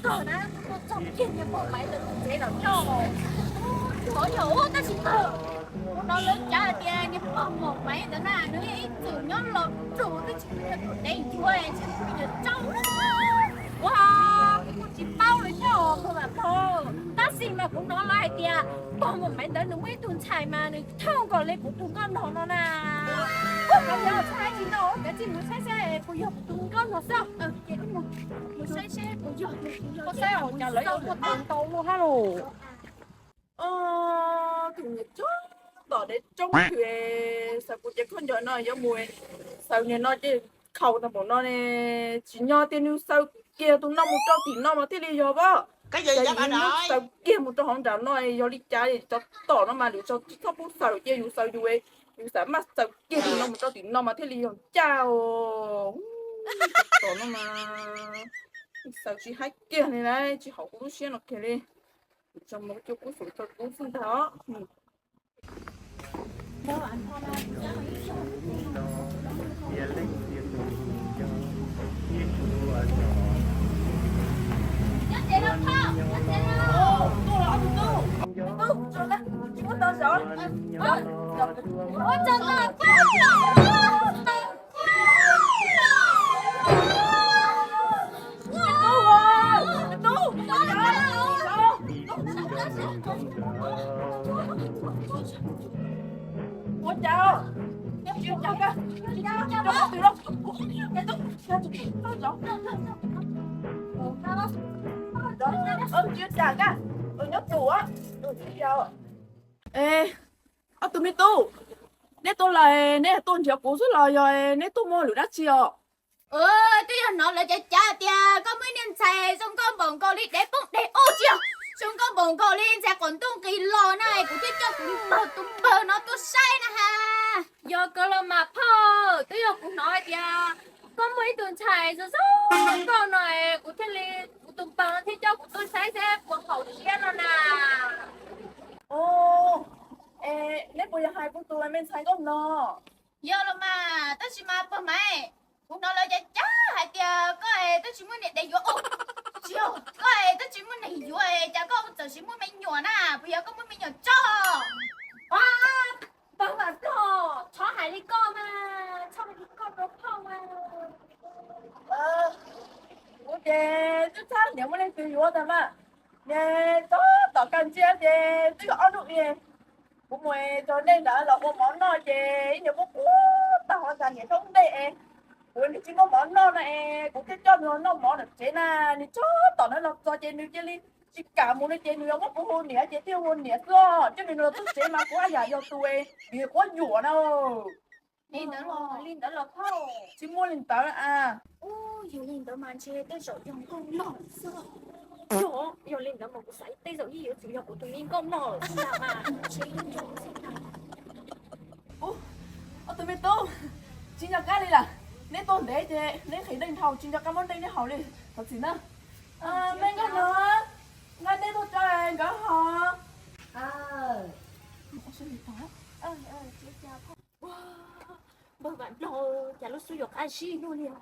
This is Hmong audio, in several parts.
txog na, kuv tuaj txog kiag niag pog Maiv ntawd tus tsev lawm thiab. Ua yog ua tab sis tag, kuv hnov lawv cav hais tias niag pog Maiv ntawd na nws yeej ib txwm nyob los tsuas twb tsis muaj tus dev yuav, tsis muaj tus yuav tso. Ua, kuv kuj tsis paub li thiab os pog Vam Nplog, tab sis mas kuv hnov lawv hais tias pog Maiv ntawd nws muaj ib tug ntxhais mas nws thauj nkaus li kuv tus nkauj nog no na. Ua, qhov ntawd tsis hais tsis tau, kav tsij mus saib seb puas yog kuv tus nkauj nog xwb. Ces wb mus saib seb puas yog, ua saib ua cas lawv yuav muaj tau ntau luaj hab lauj. Tus niag tsob tom dev tsoob twg, xaws kuv cev khaub ncaws no yuav mus xaws niag no ces khaus tag npaum no ne. Tsim nyog tias nws xaws kiag tus no mus rau tim no mas thiaj li yog pab. Cas yus xaws kiag mus rau hauv nram no, yog li cas cov tom no mas lwm zaus tsis txhob pub xaws, cia yus xaws yus, yus xav maj xaws kiag tus no mus rau tim no mas thiaj li yog ncaj os. Cov tom no mas xaws tsis haib kiag li na, tsis haum kuv lub siab no kiag li. Tso mus cuag kub xum tso kub xwb ntag os. Ua cas, ua cas, tsis ua cas, nyob tus. Ob tug me tub, neb tuaj lawm, neb tuaj nrhiav kuv xwb los yog neb tuaj muaj lwm dab tsi os? Twb yog hnov lawv cav cav tias koj muaj ib niag ntxhais zoo nkauj npaum nkaus li dev poob dev ub tsi, zoo nkauj npaum nkaus li ntxhais qaum ntuj nqis los na, kuv thiaj coj kuv tus npawg no tuaj saib na has. Yog kawg los mas phauj, twb yog kuv hnov hais tias koj muaj ib tug ntxhais zoo zoo nkauj no, kuv thiaj li, kuv tus npawg no thiaj coj kuv tuaj saib seb puas haum siab no na. Es neb puas yog hais kuv tus me ntxhais nkauj no? Yog los mas, tab sis mas pog Maiv, kuv hnov lawv cav cav hais tias koj twb tsis muaj niam dev yuav ub. Tsis yog, koj twb tsis muaj neeg yuav, cas koj txawm sis muaj me nyuam na, puas yog koj muaj me nyuam tso? Pog Vam Nplog, txhob hais li koj mas, txhob hais li koj rau phauj mas. Kuv ces twb txhob niam muaj leej twg yuav tag mas, niam txhob tom kaj ntsia ces twb yog ob hnub i kuv mus rau nej ntawd los ua mov noj ces ib niam muab kuv tag hov tas niam thoob ntej es kuv niam tsis muaj mov noj na es kuv thiaj coj nws noj mov ntawm tsev na. Nws txhob tom nws los txog ces nws cia li tsis kam mus no ces nws yuav muab kuv hu niam ces thiaj hu niam xwb. Coj nws los txog tsev mas kuv haj yam yog tus es nws quab yuam na. Li ntawd los, li ntawd los phauj, tsis muaj li ntawd a. Ub, yog li ntawd mas ntshe tej zaum yog nkauj nog xwb. Yog, yog li ntawd mas kuv xav tej zaum yeej yuav tsum yog kuv tus me nkauj nog xwb ntag mas. Ub, ob tug me tub, tsis nco qab li lawm. Neb tuaj ntev ces neb nqhis dej dhau tsis nco qab muab dej neb haus li. Thov txim na. Me nkauj nog, nqa dej tuaj rau nkawd haus. Npawg Vam Nplog, cas lub xub yuav qab zib luaj li os.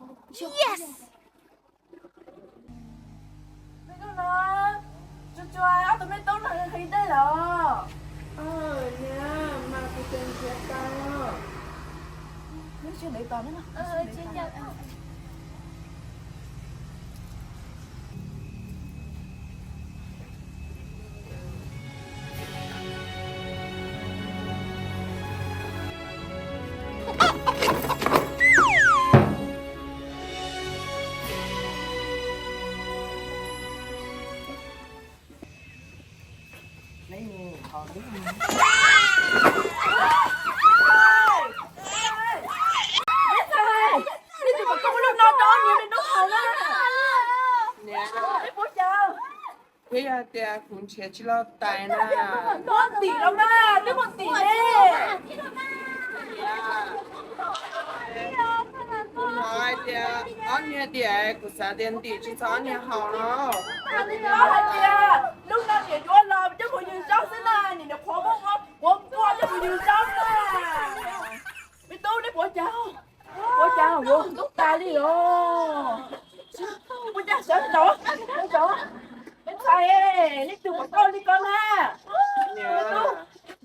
Me nkauj nog, tsuas tsuas ob tug me tub no nqhis dej lawm. Niam, mas kuv tes nrhiav tau. Twb yog tias kuv nrhiav tsis los tais na. Muab ntim los mas, twb muab ntim ne. Kuv hnov hais tias ob niag diam, kuv xav tias ntim tsis txog ob niag haus no. Hais tias lub no niam yuav los coj mus yws zaub xwb na, niam niam qhuav muab ua quaj coj mus yws zaub na. Me tub, neb puas cas? Puas cas yuav ntub tas li os? Puas cas sawv tau? Cov, me ntxhais, leej twg pom koj li ko na?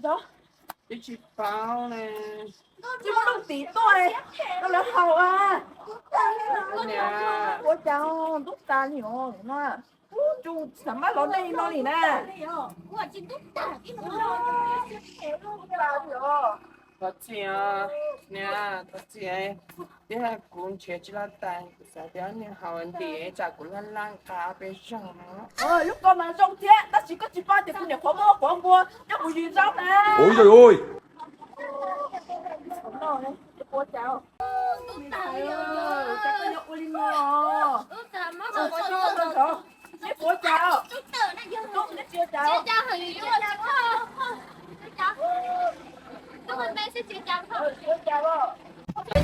Twb tsis paub ne. Tsis muaj leej twg tuaj, koj lawv haus a. Ua cas ntub tas li os na? Ub, tsis xav mab los nej li no li na. Thov txim, niam, thov txim. Thiab kuv nrhiav tsis tau tais, kuv xav tias niag haus ntim tsam kuv laj laj nqa peb zaug no. Lub ko mas zoo thiab, tab sis koj tsis paub tias kuv niam qhuav muab quav npua coj kuv yws zaub na. Ua cas koj yuav ua li no? Neb puas cas? Neb tsis ua cas? Tsis ua cas los? Ua cas?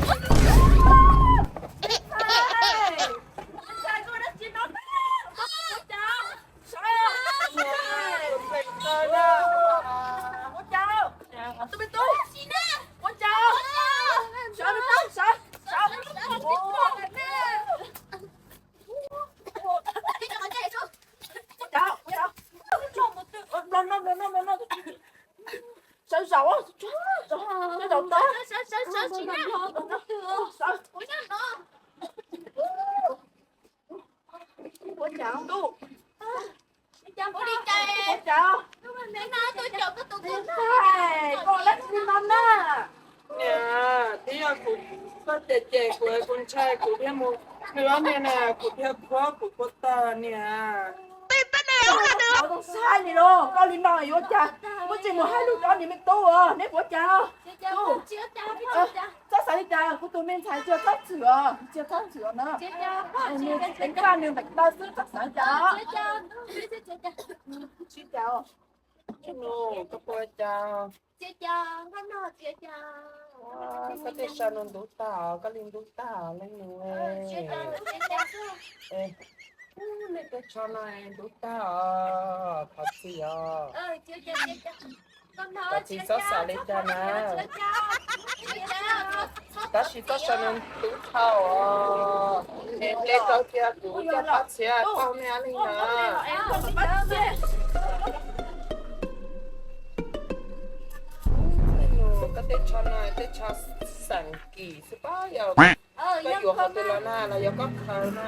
Tus me tub, ua cas? Sawv, sawv, sawv. Sawv zaum, sawv zaum tau. Ua cas ntuj? Ua cas? Koj lab tsis li no na. Niam, twb yog kuv, koj cem cem kuv, kuv ntshai kuv thiaj mus, nws ob niag na, kuv thiaj khuab kuv kua tag niam. Saib li los koj li no yuav cas, muab tsis mus hais lus rau niam me tub os, neb puas cas? Txhob xav li cas, kuv tus me ntxhais tsis txhob txwm os, tsis txhob txwm os na. Nws tseem kaj nws npeem taw xwb, txhob xav li cas. Tsis cas os. Koj puas cas? Koj tej saw no ntub tag os, koj li ntub tag os leej nus. Nej tej tsho no ntub tag os, thov txim os. Thov txim, txhob xav li cas na. Tab sis koj saw no ntub tag os. Neb rau tias kuv coj pab txhiab tau me li na. Koj tej tsho no tej tsho xeem kim xwb pab yog. Koj yuav qhov twg los na, los yog koj khaws na?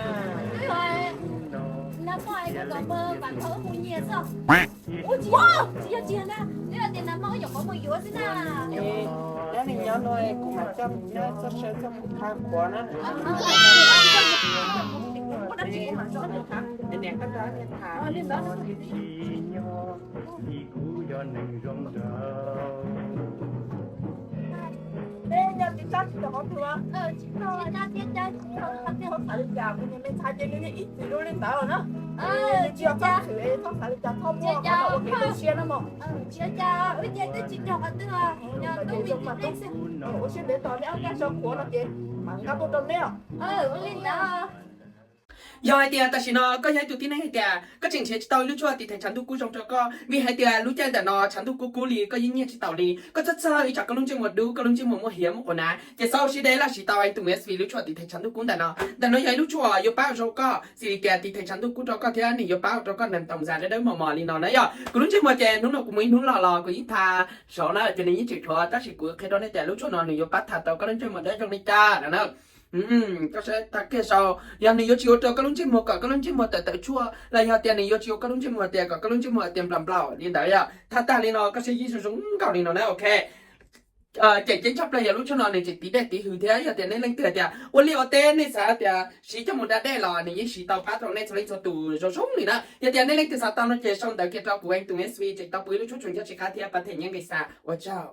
Nyob li nyob no kuv mam coj neb txoj saw txoj mus tha qhuav na. Niam, koj coj niam tham. Nyob ib kuv yog neeg zoo nraug. Neb nyob tsis txhob tsis tau qhov twg los? Txhob xav li cas, kuv niag me ntxhais ces nws yeej ib txwm zoo li ntawd na. Nws tsis yog txhob txwm, txhob xav li cas, txhob muab qhov no ua kev tu siab na mog. Ua siab ntev tos neb ob nkaj saw qhuav no ces mam nqa tuaj rau neb os. Yog hais tias tam sim no koj yog ib tug tib neeg hais tias koj tseem nrhiav tsis tau ib lub tshuaj tiv thaiv tshav ntuj kub zoo rau koj, vim hais tias lub caij ntawm no tshav ntuj kub kub li koj yeej nyiag tsis taus li, koj txhob txhawj ib tsam koj lub ntsej muag dub, koj lub ntsej muag muaj hiav muaj quav na, ces xav ua siab deb laj siv tau tus S V lub tshuaj tiv thaiv tshav ntuj kub ntawm no. Ntawm no yog ib lub tshuaj yuav pab ua rau koj, xws li tias tiv thaiv tshav ntuj kub rau koj thiab nws yuav pab ua rau koj nees taus zas dawb dawb mos mos li no na yom. Kuv lub ntsej muag ces hnub no kuv mus ib hnub los los kuv yeej tha saud na ces nws yeej tseem dhuav, tab sis kuv qhia rau nej tias lub tshuaj no nws yuav pab tha tau koj lub ntsej muag dawb zoo li cas no na. Koj saib tag kiag saud, yog nws yuav tsis ua rau koj lub ntsej muag kom koj lub ntsej muag tawm tawm tshuaj, los yog tias nws yuav tsis ua koj lub ntsej muag tias kom koj lub ntsej muag tias nplaum nplaum li ntawd yom, tha tag li no koj saib yeej zoo zoo nkauj li no na, ok. Cem ceeb tshaj plaws yog lub tshuaj no nws tseem tiv dej tiv hws thiab, yog tias nej leej twg tias ua liaj ua teb nej xav tias siv coj mus da dej los nws yeej siv tau pab rau nej txhua leej txhua tus zoo zoo li na. Yog tias nej leej twg xav tau no ces sau ntawv kiag rau kuv, tus S V tseem tau pub ib lub tshuaj tsuas nco tsis qab thiab pab them nyiaj nqis xav ua tsaug.